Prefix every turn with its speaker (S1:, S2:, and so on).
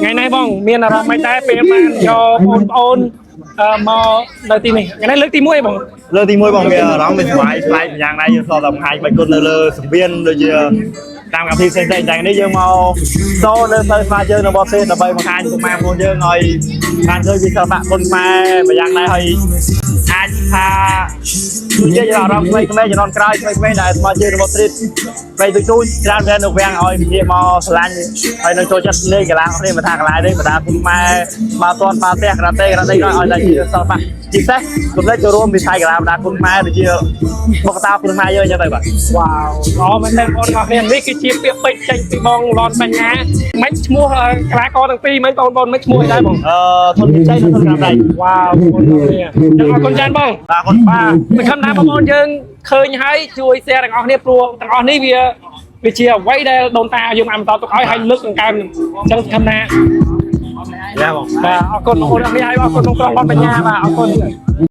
S1: ថ្ងៃនេះបងមានអារម្មណ៍មិនដែរពេលបានយកបងប្អូនអឺមកនៅទីនេះថ្ងៃនេះលើកទី1បង
S2: លើកទី1បងមានអារម្មណ៍វាសុបាយប្លែកម្យ៉ាងដែរយើងធ្លាប់តែបង្ហាញបាច់គុណនៅលើសង្វៀនដូចជាតាមកម្មវិធីផ្សេងៗតែនេះយើងមកសូនៅទៅស្មាជើងនៅបរទេសដើម្បីបង្ហាញកុមារខ្លួនយើងឲ្យបានឃើញពីសិល្បៈគុណខ្មែរម្យ៉ាងដែរហើយអាចថាជួយជាអារម្មណ៍ក្មេងៗជំនាន់ក្រោយក្មេងៗដែលស្មាជើងរបស់ទ្រីតព្រៃទូចទូចច្រើនតែនៅវាំងឲ្យវិមកស្រឡាញ់ហើយនឹងចូលចិត្តលេងកីឡាគ្នាមិនថាកីឡាទេមិនថាគុណខ្មែរបាល់ទាត់បាល់ទះក្រាតេក្រាតេក៏ឲ្យតែជាសិល្បៈជាពិសេសកុំភ្លេចចូលរួមវិស័យកីឡាបណ្ដាគុណខ្មែរដូចជាបុកតាគុណខ្មែរយើងអញ្ចឹងទៅបាទ
S1: វ៉ាវល្អមែនទែនបងប្អូនទាំងអស់គ្នានេះគឺជាពាក្យពេចន៍ចេញពីបងឡនបញ្ញាមិនឈ្មោះកីឡាករទាំងពីរមិនបងប្អូនមិនឈ្មោះអីដែរបង
S2: អឺធនជ័យនិងធនក្រាបដៃ
S1: វ៉ាវបងប្អូនទាំងគ្នាចឹងអរគុណច្រើនបង
S2: បាទអរគុណ
S1: បាទសង្ឃឹមថាបងប្អូនយើងឃើញហើយជួយ share ទាំងអស់គ្នាព្រោះទាំងអស់នេះវាវាជាអ្វីដែលដូនតាយើងបានបន្តទុកឲ្យហើយលើកដង្កើមអញ្ចឹងសង្ឃឹមថា
S2: យ៉ាបង
S1: បាទអរគុណបងប្អូនទាំងអស់គ្នាហើយអរគុណបងប្រុសបងបញ្ញាបាទអរគុណ។